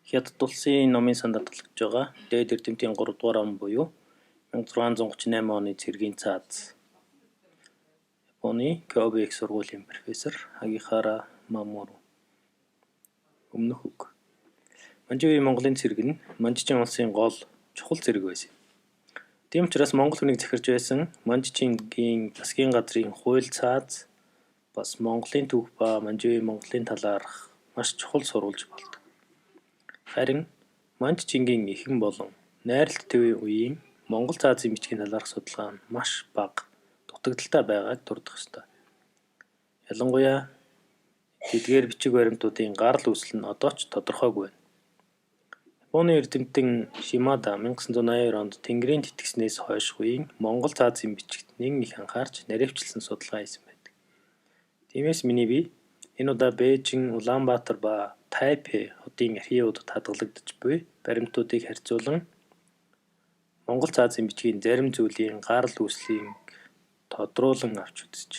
Хятад улсын номын санд хадгалагдаж байгаа Дээд Эрдэмтийн 3 дугаар ам буюу 1638 оны цэргийн цааз. Японы Кобе их сургуулийн профессор Хагихара Мамору. Өмнөх үг. Манжийн Монголын цэрэг нь Манжичийн улсын гол чухал цэрэг байсан юм. Тийм учраас Монгол хүнийг захирч байсан Манжичингийн засгийн газрын хууль цааз бас Монголын түүх ба Манжийн Монголын талаарх маш чухал сурвалж болдог. Харин Манжичингийн эхэн болон найралт төвийн үеийн Монгол цаазын бичгийн талаарх судалгаа нь маш бага, дутагдалтай байгааг дурдах ёстой. Ялангуяа тэдгээр бичиг баримтуудын гарал үүсэл нь одоо ч тодорхойгүй байна. Японы эрдэмтэн Шимада 1982 онд Тэнгэрийн тэтгэснээс хойших үеийн Монгол цаазын бичигт нэн их анхаарч нарийвчилсан судалгаа хийсэн байдаг. Тиймээс миний бие энэ удаа Бээжин, Улаанбаатар ба Тайпей хотын архивуудад хадгалагдаж буй баримтуудыг харьцуулан Монгол цаазын бичгийн зарим зүйлийн гарал үүслийг тодруулан авч үзэж.